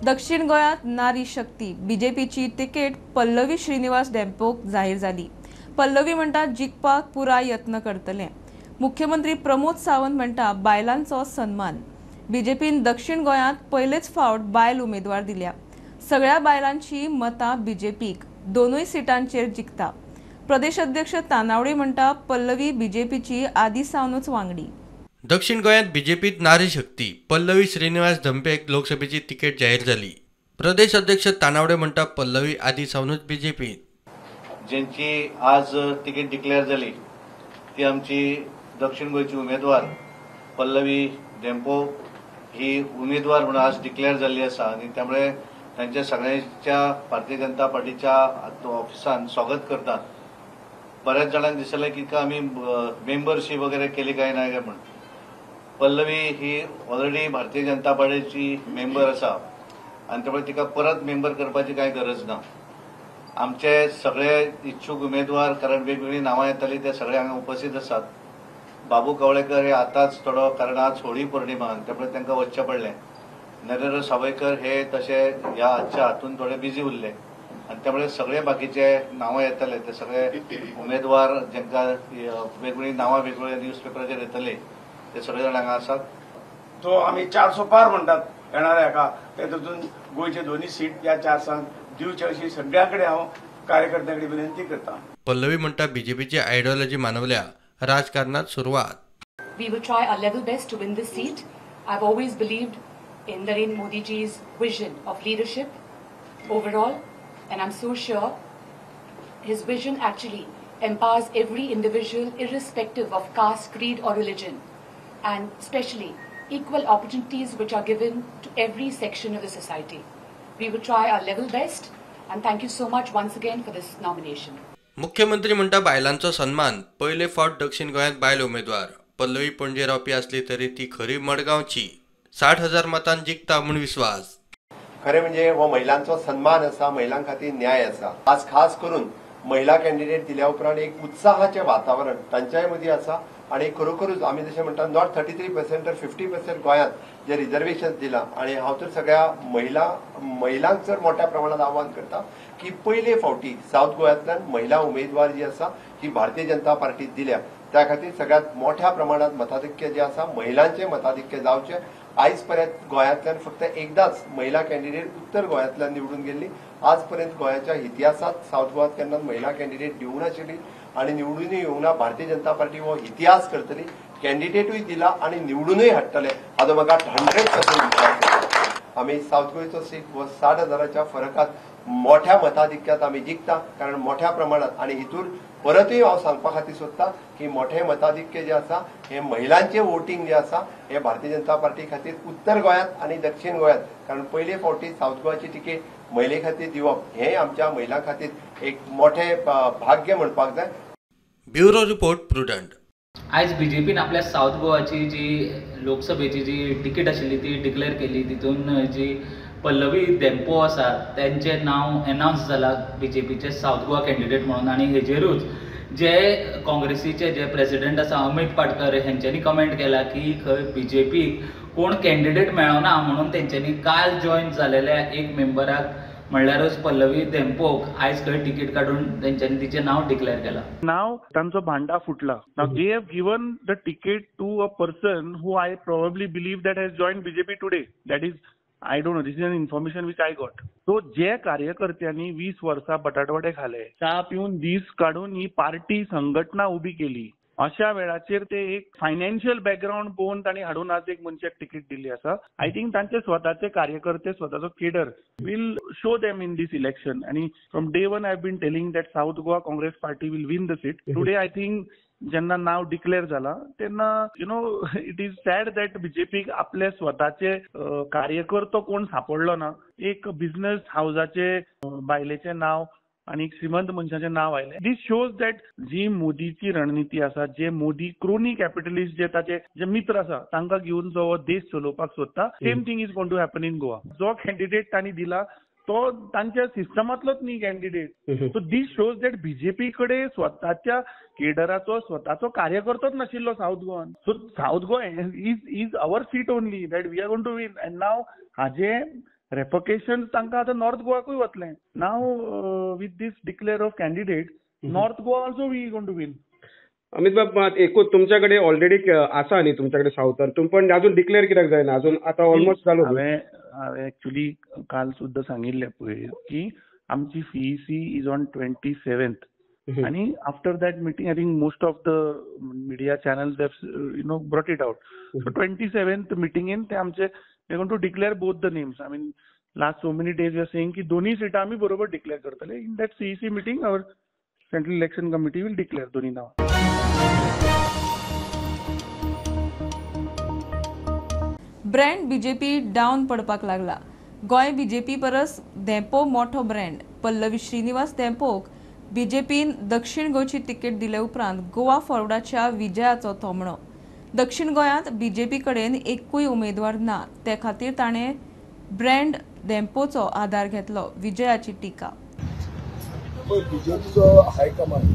दक्षिण गोंयांत नारी शक्ती बीजेपीची तिकेट पल्लवी श्रीनिवास डेम्पोक जाहीर जाली. पल्लवी म्हणटा जिखपाक पुराय यत्न करतले. मुख्यमंत्री प्रमोद सावंत म्हणटा बायलांचो सन्मान. बीजेपीन दक्षिण गोंयांत पयलेच फावट बायल उमेदवार दिल्या. सगळ्या बायलांची मतां बीजेपीक, दोनूय सिटांचेर जिखता. प्रदेश अध्यक्ष तानावडे म्हणटा पल्लवी बीजेपीची आदी सावनूच वांगडी. दक्षिण गोंयांत बीजेपीत नारी शक्ती पल्लवी श्रीनिवास धंपेक लोकसभेची तिकेट जाहीर जाली. प्रदेश अध्यक्ष तानावडे म्हणटा पल्लवी आदी सावनूच बीजेपीत. ज्यांची आज तिकीट डिक्लेअर जाली ती आमची दक्षिण गोंयची उमेदवार पल्लवी धेंपो ही उमेदवार म्हणून आज डिक्लेअर जाल्ली आसा आनी त्यामुळे तांच्या सगळ्यांच्या भारतीय जनता पार्टीच्या ऑफिसान स्वागत करतात. बऱ्याच जाणांक दिसलें की आमी मेंबरशीप वगैरे केली काय ना काय म्हण. पल्लवी ही ऑलरेडी भारतीय जनता पार्टीची मेंबर आसा आनी त्यामुळे तिका परत मेंबर करपाची कांय गरज ना. आमचे सगळे इच्छूक उमेदवार, कारण वेगवेगळी नांवां येताली, ते सगळे हांगा उपस्थित आसात. बाबू कवळेकर हे आतांच थोडो, कारण आज होळी पौर्णिमा आनी त्यामुळे तांकां वचचें पडलें. नरेंद्र सावयकर हे तशे ह्या आजच्या हातून थोडे बिजी उरले आनी त्यामुळे सगळे बाकीचे नांवां येताले ते सगळे उमेदवार जांकां वेगवेगळीं नांवां वेगवेगळ्या न्यूज पेपराचेर येतले ते सगळे जाण हांगा आसात. जो आमी 400 पार म्हणटात येणाऱ्या हाका, ते तातूंत गोंयचे दोनूय सीट ह्या 400 दिवचे अशी सगळ्या कडेन हांव कार्यकर्त्यां कडेन विनंती करता. पल्लवी म्हणटा बीजेपीची आयडियोलॉजी मानवल्या, राजकारणात सुरवात. We will try our level best to win this seat. I've always believed in Narendra Modi ji's vision of leadership overall, and I'm so sure his vision actually empowers every individual irrespective of caste, creed or religion, and especially equal opportunities which are given to every section of the society. We will try our level best, and thank you so much once again for this nomination. मुख्यमंत्री म्हणटा बायलांचो सन्मान. पयले फावट दक्षिण गोंयांत बायल उमेदवार. पल्लवी पणजे रावपी आसली तरी ती खरी मडगांवची. 60,000 मतान जिखता म्हूण विश्वास. खरें म्हणजे हो महिलांचो सन्मान आसा, महिलां खातीर न्याय आसा. आज खास करून महिला कॅन्डिडेट दिल्या उपरांत एक उत्साहाचें वातावरण तांच्याय मदीं आसा आनी खरोखरूच आमी जशें म्हणटा not 33% तर 50% गोंयांत जे रिजर्वेशन दिलां. आनी हांव तर सगळ्या महिलांक चड मोठ्या प्रमाणात आव्हान करता की पयले फावटी सावथ गोंयांतल्यान महिला उमेदवार जी आसा ही भारतीय जनता पार्टीत दिल्या. त्या खातीर सगळ्यात मोठ्या प्रमाणात मताधिक्य जे आसा महिलांचें मताधिक्य जावचें. आयज पर्यंत गोंयांतल्यान फक्त एकदाच महिला कॅन्डिडेट उत्तर गोंयांतल्यान निवडून गेल्ली. आज पर्यंत गोंयाच्या इतिहासात सावथ गोवात केन्ना महिला कॅन्डिडेट दिवंक नाशिल्ली आनी निवडूनय येवंक ना. भारतीय जनता पार्टी हो इतिहास करतली, कॅन्डिडेटूय दिला आनी निवडूनय हाडटले हाजो म्हाका 100% विश्वास. आमी सावथ गोंयचो सीट हो 60,000च्या फरकात मोठ्या मताधिक्यात आमी जिखता, कारण मोठ्या प्रमाणात. आनी हितूर परतूय हांव सांगपा खातीर सोदता की मोठे मताधिक्य जे आसा हे महिलांचे वोटींग जे आसा हे भारतीय जनता पार्टी खातीर उत्तर गोंयांत आनी दक्षिण गोंयांत, कारण पयले फावटी सावथ गोवाची तिकेट महिले खातीर दिवप हे आमच्या महिलां खातीर एक मोठे भाग्य म्हणपाक जाय. Bureau report, Prudent. आयज बीजेपीन आपल्या सावथ गोवाची जी लोकसभेची जी तिकीट आशिल्ली ती डिक्लेअर केली. तितून जी पल्लवी धेंपो आसा तेंचें नांव एनावन्स जाला बीजेपीचे सावथ गोवा कॅन्डिडेट म्हणून. आनी हेजेरूच जे काँग्रेसीचे जे प्रेसिडेंट आसा अमित पाटकर हेंच्यांनी कमेंट केला की खंय बीजेपीक कोण कॅन्डिडेट मेळना म्हणून तेंच्यांनी काल जॉयन जालेल्या एक मेंबराक म्हणल्यारूच पल्लवी धेंपोक आयज खंय तिकीट काडून तेंच्यांनी तिचें नांव डिक्लेअर केलां. नाव तांचो भांडा फुटला. Now they have given the ticket to a person who I probably believe that has join BJP today. That is, I don't know, this is an information which I got. So जे कार्यकर्त्यांनी 20 वर्सां बटाटवडे खाले, च्या पिवन दीस काडून ही party संघटना उबी केली, अशा वेळाचेर ते एक फायनान्शियल बॅकग्रावंड पळोवन तांणी हाडून आज एक मनशाक तिकीट दिल्ली आसा. I think तांचे स्वताचे कार्यकर्ते, स्वताचो cadre will show them in this election. आनी from day one I have been telling that South Goa Congress party will win the seat. Today I think जेन्ना नाव डिक्लेअर जाला तेन्ना you know it is sad that बीजेपीक आपले स्वताचे कार्यकर्तो कोण सापडलो ना. एक business हावजाचे बायलेचें नांव आनी एक श्रीमंत मनशाचें नांव आयलें. दीस शोज that जी मोदीची रणनिती आसा, जे मोदी क्रोनी कॅपिटलिस्ट जे ताचे जे मित्र आसा तांकां घेवन जो हो देश चलोवपाक सोदता, same thing is going to happen in Goa. जो कॅन्डिडेट तांणी दिला तो तांच्या सिस्टमांतलोच न्ही candidate. So this shows that BJP कडेन स्वताच्या केडराचो स्वताचो कार्यकर्तोच नाशिल्लो south Goan. So South Goa is our seat only that we are going to win. And now हाजे रेपकेशन तांकां आतां नॉर्थ गोवाकूय वतलें. Now with this declare of candidate North Goa also we gonna to win. Amit बाब, एकूच तुमच्या कडेन already आसा न्ही तुमच्या कडेन सावथान, तुमी पण अजून डिक्लेअर कित्याक जायना? अजून आतां ऑलमोस्ट जालो. हांवें एक्चुली काल सुद्दां सांगिल्लें पळय की आमची CEC is on 27th आनी after that meeting I think most of the media channels have you know brought it out. So 27th मिटिंगेन ते आमचे they going to declare both the names. I mean last so many days we are saying की दोन्ही सिटां आमी बरोबर declare करतले. In that CEC meeting our central election committee will declare दोन्ही नांवां. ब्रँड बीजेपी डावन पडपाक लागला. गोंय बीजेपी परस धेंपो मोठो ब्रँड. पल्लवी श्रीनिवास धेंपोक बीजेपीन दक्षिण गोंयची तिकेट दिले उपरांत गोवा फॉरवर्डाच्या विजयाचो थोमणो. दक्षिण गोंयांत बीजेपी कडेन एकूय उमेदवार ना, ते खातीर ताणें ब्रँड धेंपोचो आदार घेतलो. विजयाची टिका. बीजेपीचो हायकमांड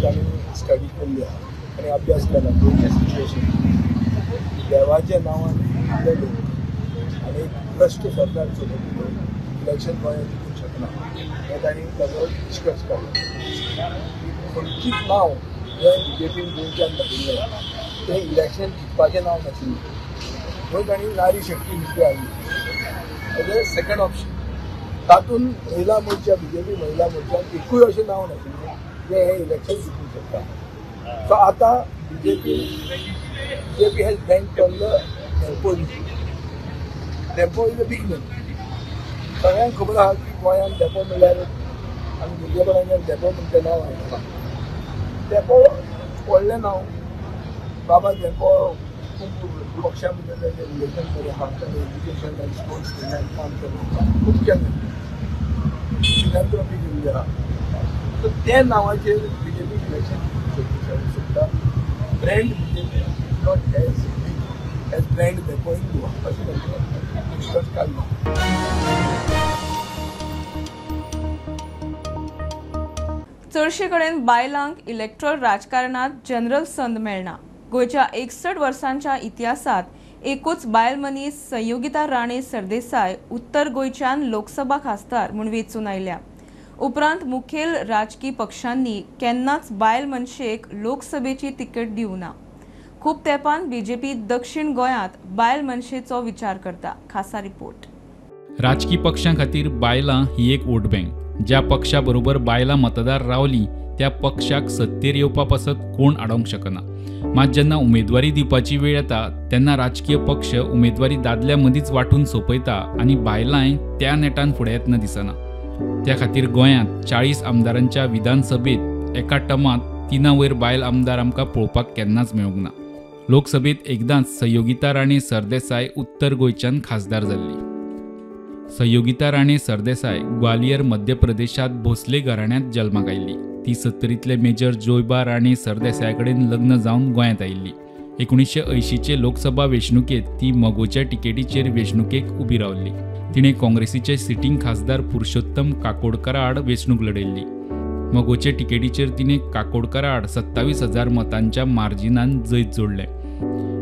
तांणी स्टडी केल्ली आहा आनी अभ्यास केला गोंयचें सिच्युएशन. देवाच्या नांवान इतले लोक आनी भ्रश्ट सरकार चलोवपी लोक इलेक्शन गोंयांत जिखूंक शकना हें तांणी ताजो निश्कर्श काडलो. खंयचीच नांव जें बीजेपीन गोंयच्यान धाडिल्लें तें इलेक्शन जिखपाचें नांव नाशिल्लें, म्हणून तांणी नारी शक्ती मुद्दे हाडली एज ए सेकंड ऑप्शन. तातूंत महिला मोर्चा, बीजेपी महिला मोर्चान एकूय अशें नांव नाशिल्लें जें हें इलेक्शन जिखूंक शकता. सो आतां BJP has bank on the Dempo issue. Dempo is a big name. सगळ्यांक खबर आहा की गोंयांत धेंपो म्हणल्यार आमी भुरगेपणाच्यान धेंपो म्हणचें नांव आयकलां. धेंपो व्हडलें नांव. बाबा धेंपो खूब पक्षा भितर तांचें रिलेशन बरें आहा, तांचें एज्युकेशन आनी स्पोर्ट्स फिल्डान काम केलें, खूब केलें, फिलॅन्थ्रोपी केल्ली आहा. सो त्या नांवाचेर बीजेपी इलेक्शन जिखूंक शकता. Brand BJP not as big as brand Dempo in Goa अशें तांचें निश्कर्श काडलो. चडशे कडेन बायलांक इलेक्ट्रल राजकारणांत जनरल संद मेळना. गोंयच्या 61 वर्सांच्या इतिहासांत एकूच बायल मनीस संयोगिता राणे सरदेसाय उत्तर गोंयच्यान लोकसभा खासदार म्हूण वेंचून आयल्या. उपरांत मुखेल राजकी पक्षांनी केन्नाच बायल मनशेक लोकसभेची तिकेट दिवना. खूब तेंपान बीजेपी दक्षिण गोंयांत बायल मनशेचो विचार करता. खासा रिपोर्ट. राजकी पक्षां खातीर बायलां ही एक वोट बँक. ज्या पक्षा बरोबर बायलां मतदार रावली त्या पक्षाक सत्तेर येवपा पासत कोण आडोवंक शकना. मात जेन्ना उमेदवारी दिवपाची वेळ येता तेन्ना राजकीय पक्ष उमेदवारी दादल्या मदींच वांटून सोंपयता आनी बायलांय त्या नेटान फुडें येतना दिसना. त्या खातीर गोंयांत 40 आमदारांच्या विधानसभेत एका टर्मांत 3 वयर बायल आमदार आमकां पळोवपाक केन्नाच मेळूंक ना. लोकसभेत एकदांच संयोगिता राणे सरदेसाय उत्तर गोंयच्यान खासदार जाल्ली. संयोगिता राणे सरदेसाय ग्वालियर मध्य प्रदेशांत भोसले घराण्यांत जल्माक आयिल्ली. ती 70तले मेजर जोयबा राणे सरदेसाया कडेन लग्न जावन गोंयांत आयिल्ली. 1980चे लोकसभा वेंचणुकेंत ती मगोच्या तिकेटीचेर वेंचणुकेक उबी रावल्ली. तिणें काँग्रेसीचे सिटींग खासदार पुरुषोत्तम काकोडकरा आड वेंचणूक लढयल्ली. मगोचे तिकेटीचेर तिणें काकोडकरा आड 27,000 मतांच्या मार्जिनान जैत जोडलें.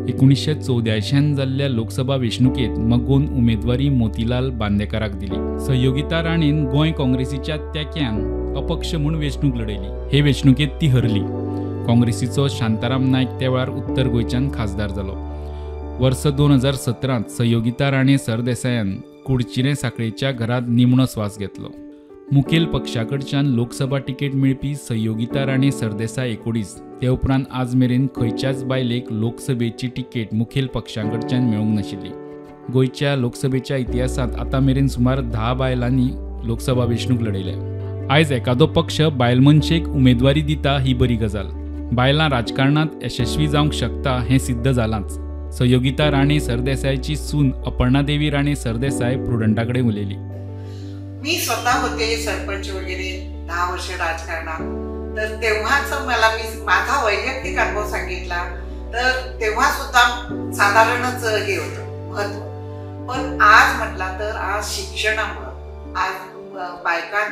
1984 जाल्ल्या लोकसभा वेंचणुकेंत मगोन उमेदवारी मोतीलाल बांदेकाराक दिली. संयोगिता राणेन गोंय काँग्रेसीच्या तेंक्यान अपक्ष म्हूण वेंचणूक लढयली. हे वेंचणुकेंत ती हरली. काँग्रेसीचो शांताराम नायक त्या वेळार उत्तर गोंयच्यान खासदार जालो. वर्स 2017 संयोगिता राणे सरदेसायान कुडचिरें साखळेच्या घरांत निमणो स्वास घेतलो. मुखेल पक्षा कडच्यान लोकसभा तिकेट मेळपी संयोगिता राणे सरदेसाय 19 ते उपरांत आज मेरेन खंयच्याच बायलेक लोकसभेची तिकेट मुखेल पक्षां कडच्यान मेळूंक नाशिल्ली. गोंयच्या लोकसभेच्या इतिहासांत आतां मेरेन सुमार 10 बायलांनी लोकसभा वेंचणूक लढयल्या. आयज एकादो पक्ष बायलमनशेक उमेदवारी दिता ही बरी गजाल. बायलां राजकारणांत यशस्वी जावंक शकता हें सिद्ध जालांच. संयोगिता राणे सरदेसायची सून अपर्णा देवी राणे सरदेसाय प्रुडंटा कडेन उलयली. मी स्वतः होते सरपंच वगैरे 10 वर्ष राजकारणात, तर तेव्हाच मला मी माझा वैयक्तिक अनुभव सांगितला तर तेव्हा सुद्धा साधारणच हे होतं महत्व. पण आज म्हटला तर आज शिक्षणामुळं आज बायकां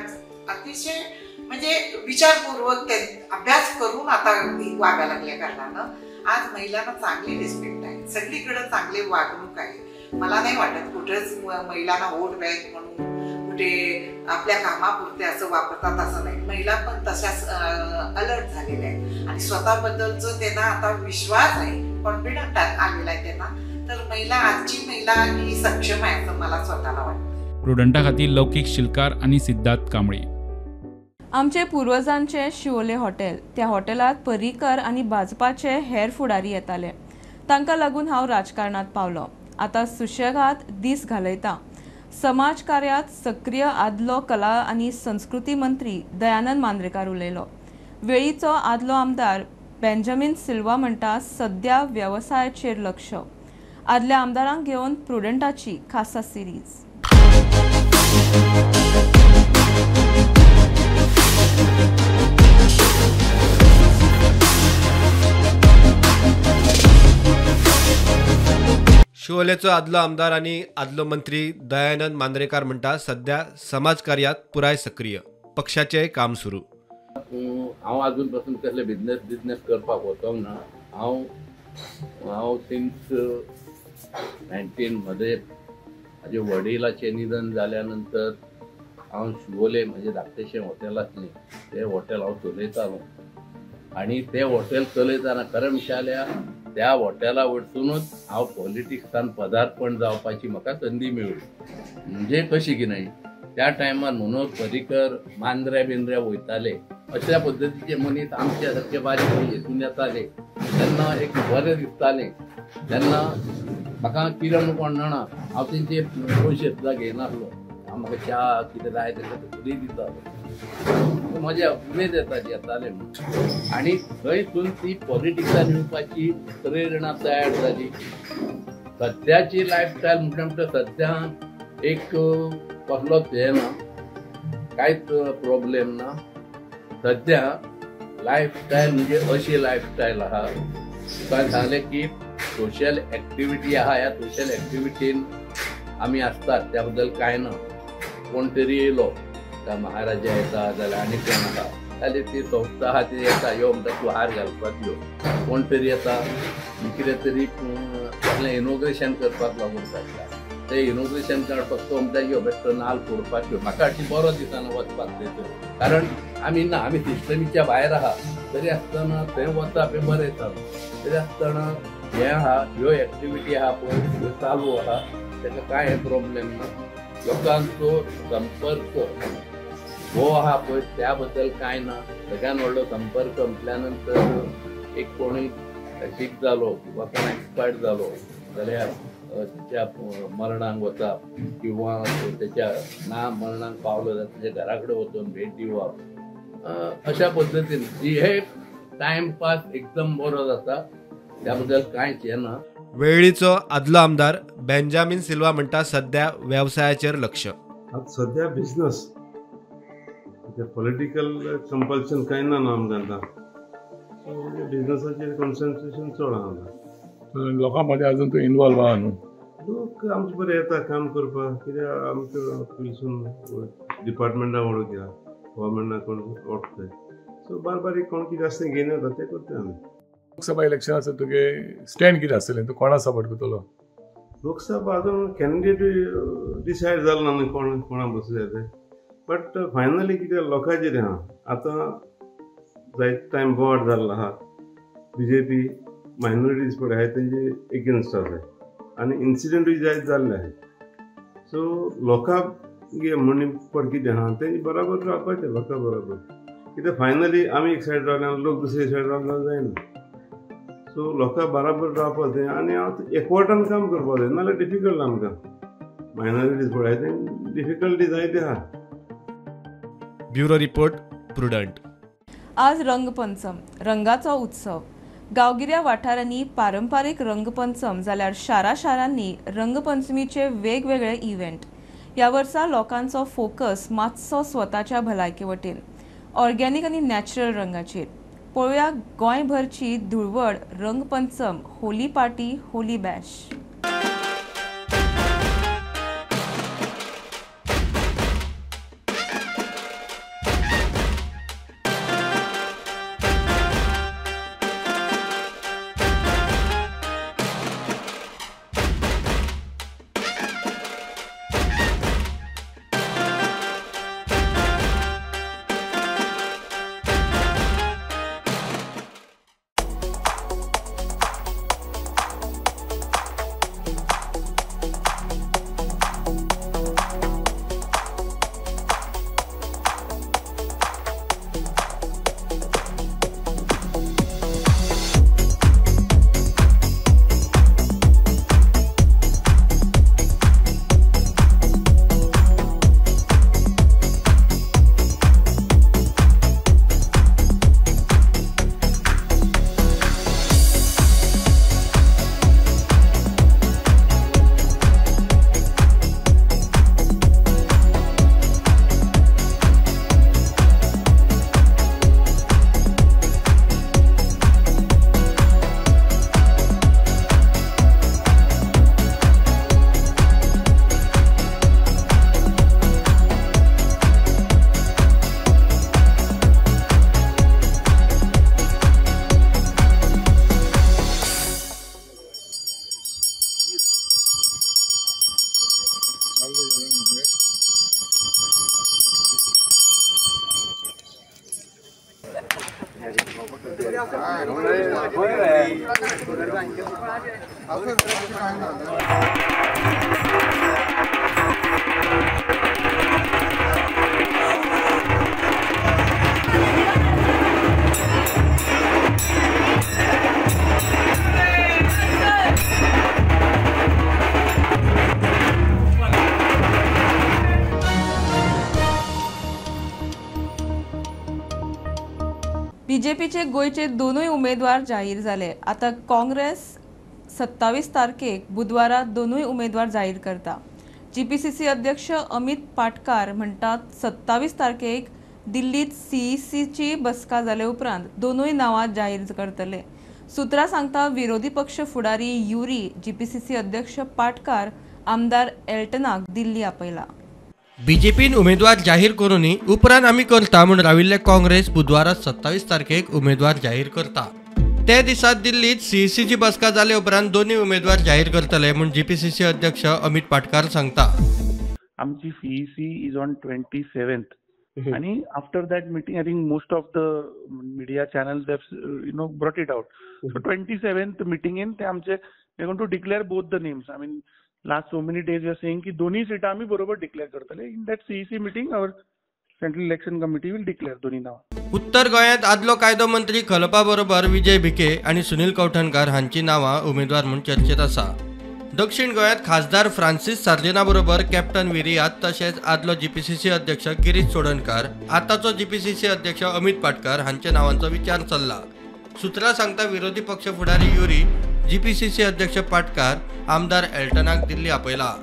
अतिशय म्हणजे विचारपूर्वक अभ्यास करून आता वागायला लागल्या कारणानं आज महिलांना चांगली रिस्पेक्ट आहे, सगळीकडे चांगली वागणूक आहे. मला नाही वाटत कुठेच महिलांना वोट बँक म्हणून कुठे आपल्या कामापुरते असं वापरतात, असं नाही. महिला पण तशाच अलर्ट झालेल्या आहेत आणि स्वतःबद्दलचं त्यांना आता विश्वास आहे, कॉन्फिडंट आलेला आहे त्यांना. तर महिला, आजची महिला ही सक्षम आहे असं मला स्वतःला वाटतं. प्रुडंटा खातीर लौकीक शिलकार आनी सिद्धार्थ कांबळे. आमचे पुर्वजांचे शिवोले हॉटेल, त्या हॉटेलात पर्रीकर आनी भाजपाचे हेर फुडारी येताले, तांकां लागून हांव राजकारणात पावलो. आतां सुशेगाद दीस घालयता. समाज कार्यात सक्रिय आदलो कला आनी संस्कृती मंत्री दयानंद मांद्रेकार उलयलो. वेळीचो आदलो आमदार बेंजामीन सिल्वा म्हणटा सद्या वेवसायाचेर लक्ष. आदल्या आमदारांक घेवन प्रुडंटाची खासा सिरीज. शिवोलेचो आदलो आमदार आनी आदलो मंत्री दयानंद मांद्रेकार म्हणटा सध्या समाजकार्यात पुराय सक्रिय, पक्षाचें काम सुरू. हांव अजून पासून कसले बिझनेस करपाक वचोंक ना. हांव सिन्स 19 मध्ये म्हजे वडिलाचें निधन जाल्या नंतर हांव शिवोले म्हजें धाकटेशें हॉटेल आसलें, तें हॉटेल हांव चलयतालो आनी तें हॉटेल चलयतना खरें म्हणल्यार त्या हॉटेला वटसूनच हांव पॉलिटिक्सान पदार्पण जावपाची म्हाका संदी मेळ्ळी. म्हणजे कशी की नाही, त्या टायमार मनोहर पर्रीकर मांद्र्या बिंद्र्या वयताले, अशा पद्दतीचे मनीस आमच्या सारखे बारीक हेतून येताले तेन्ना एक बरें दिसतालें. तेन्ना म्हाका किरण कोण जाणा, हांव तेंचे पयशे सुद्दां घेयनासलो. हांव म्हाका च्या कितें जाय तेंकां फ्री दितालो, मजा उमेद येताली येताले म्हणून. आनी थंयसून ती पॉलिटिक्सान येवपाची प्रेरणा तयार जाली. सद्याची लायफस्टायल म्हटल्यार म्हणटा सद्या एक कसलोच हें ना, कांयच प्रॉब्लेम ना. सद्या लायफस्टायल म्हणजे अशी लायफस्टायल आहा, तुका सांगलें की सोशल एक्टिविटी आहा, ह्या सोशल एक्टिविटीन आमी आसतात, त्या बद्दल कांय ना. कोण तरी येयलो, महाराजा येता जाल्यार आनी कोण आहा जाल्यार ती संस्था आहा ती येता, यो म्हणटा तूं हार घालपाक यो. कोण तरी येता कितें तरी आपलें इनोग्रेशन करपाक लागून काडटा, तें इनोग्रेशन काडपाक तो म्हणटा यो बेश्टो नाल फोडपाक यो. म्हाका अशी बरो दिसना वचपाक थंयसर, कारण आमी ना, आमी सिस्टमीच्या भायर आहा. तरी आसतना थंय वचप हें बरें दिसता. तरी आसतना हें आहा, ह्यो एक्टिविटी आहा पळय ह्यो चालू आहा, तेका कांय प्रॉब्लेम ना. लोकांचो संपर्क हो आहा पळय त्या बद्दल कांय ना. सगळ्यान व्हडलो संपर्क म्हटल्या नंतर एक कोणी सीक जालो किंवा कोण एक्सपायर्ड जालो जाल्यार त्याच्या मरणाक वचप किंवा त्याच्या ना मरणाक पावलो जाल्यार त्याच्या घरा कडेन वचून भेट दिवप, अशा पद्दतीन हे टायमपास एकदम बरो जाता, त्या बद्दल कांयच हें ना. वेळीचो आदलो आमदार बेंजामीन सिल्वा म्हणटा सद्या वेवसायाचेर लक्ष. आतां सद्या बिझनस, पॉलिटिकल कंपल्शन कांय ना आमकां आतां, सो बिझनसाचेर कॉन्सन्ट्रेशन चड आहा आमकां. लोकां मदें अजून तूं इनवॉल्व आहा न्हू? लोक आमचे बरें येता काम करपाक, कित्याक आमकां पुलिसून डिपार्टमेंटा वळख आहा, गव्हर्मेंटा कोण वळखताय, सो बारीक बारीक कोण कितें आसता घेवन येता तें करता आमी. लोकसभा इलेक्शन आसा, तुगे स्टँड कितें आसतलें, तूं कोणा सपोर्ट करतलो? लोकसभा अजून कॅन्डिडेट डिसायड जालो ना न्हू कोण कोणा बसूं जाय तें, बट फायनली कितें लोकांचेर आहा. आतां जायते टायम बोवाळ जाल्लो आहा, बी जे पी मायनॉरिटीज पळय आहाय तेंचे एगेन्स्ट आसा आनी इन्सिडंटूय जायत जाल्ले आहाय. सो लोकांक म्हण पड कितें आहा तेंचे बराबर रावपाचें, लोकां बराबर. कित्याक फायनली आमी एक सायड रावले आनी लोक दुसरे सायड रावले जायना. सो लोकां बराबर रावपाक जाय आनी हांव एकवटान काम करपाक जाय, नाजाल्यार डिफिकल्ट आमकां. मायनॉरिटीज पळय तें डिफिकल्टी जायते आहा. Bureau report, Prudent. आज रंगपंचम, रंगाचो उत्सव. गांवगिऱ्या वाठारांनी पारंपारीक रंगपंचम जाल्यार शारा शारांनी रंगपंचमीचे वेगवेगळे इव्हेंट. ह्या वर्सा लोकांचो फोकस मातसो स्वताच्या भलायके वटेन, ऑर्गेनीक आनी नॅचरल रंगाचेर. पळोवया गोंयभरची Dhulwad Rangpancham Holi party, Holi bash. बीजेपीचे गोंयचे दोनूय उमेदवार जाहीर जाले. आतां काँग्रेस 27 तारखेक बुधवारा दोनूय उमेदवार जाहीर करता. जीपीसीसी अध्यक्ष अमित पाटकार म्हणटात 27 तारखेक दिल्लीत सीईसीची बसका जाले उपरांत दोनूय नांवां जाहीर करतले. सुत्रां सांगता विरोधी पक्ष फुडारी युरी जीपीसीसी अध्यक्ष पाटकार आमदार एल्टनाक दिल्ली आपयला. बीजेपीन उमेदवार जाहीर करूनय उपरांत आमी करता म्हूण राविल्ले काँग्रेस बुधवारा 27 तारखेक उमेदवार जाहीर करता. ते दिसा दिल्लीत सीईसीची बसका जाले उपरांत दोनूय उमेदवार जाहीर करतले म्हूण जीपीसीसी अध्यक्ष अमित पाटकार सांगता. आमची सीईसी is on 27th आनी after that meeting I think most of the media channels have you know brought it out. So 27th मिटिंगेन ते आमचे they going to declare both the names. I mean last so many days we are saying की दोन्ही सीटां आमी बरोबर declare करतले. In that CEC meeting our central election committee will declare दोन्ही नांवां. उत्तर गोंयांत आदलो कायदो मंत्री खलपा बरोबर विजय भिके आनी सुनील कवठणकार हांची नांवां उमेदवार म्हूण चर्चेत आसा. दक्षिण गोंयांत खासदार फ्रांसीस सार्दिना बरोबर कॅप्टन विरियात तशेंच आदलो जीपीसीसी अध्यक्ष गिरीश चोडणकार, आतांचो जीपीसीसी अध्यक्ष अमित पाटकार हांच्या नांवांचो विचार चल्ला. सुत्रां सांगता विरोधी पक्ष फुडारी युरी जीपीसीसी अध्यक्ष पाटकार आमदार एल्टनाक दिल्ली आपयला.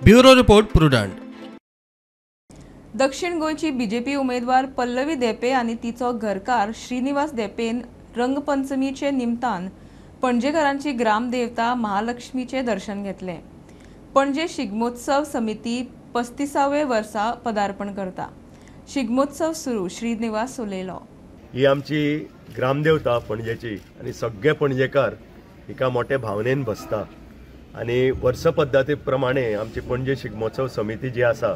Bureau report, Prudent. दक्षिण गोंयची बीजेपी उमेदवार पल्लवी धेंपे आनी तिचो घरकार श्रीनिवास धेंपेन रंगपंचमीचे निमतान पणजेकारांची ग्रामदेवता महालक्ष्मीचे दर्शन घेतले. पणजे शिगमोत्सव समिती 35व्या वर्सा पदार्पण करता. शिगमोत्सव सुरू, श्रीनिवास उलयलो. ही आमची ग्रामदेवता पणजेची आनी सगळे पणजेकार हिका मोठे भावनेन बसता आनी वर्स पद्दती प्रमाणे आमची पणजे शिगमोत्सव समिती जी आसा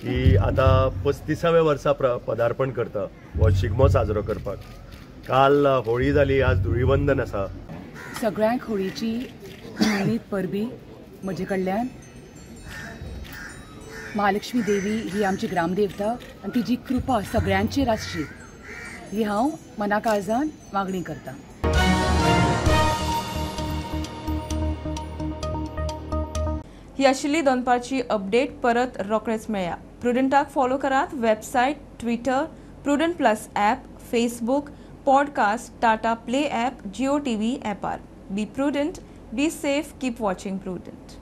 ती आतां 35व्या वर्सा पदार्पण करता हो शिगमो साजरो करपाक. काल होळी जाली, आज धुळीवंदन आसा. सगळ्यांक होळीची निमित्त परबी म्हजे कडल्यान. महालक्ष्मी देवी ही आमची ग्रामदेवता आनी तिची कृपा सगळ्यांचेर आसची ही हांव मना काळजान मागणी करता. ही आशिल्ली दनपारची अपडेट. परत रोखडेच मेळया. प्रुडंटाक फॉलो करात website, Twitter, Prudent plus app, Facebook, podcast, Tata Play app, Jio TV ॲपार. Be prudent, be safe, keep watching Prudent.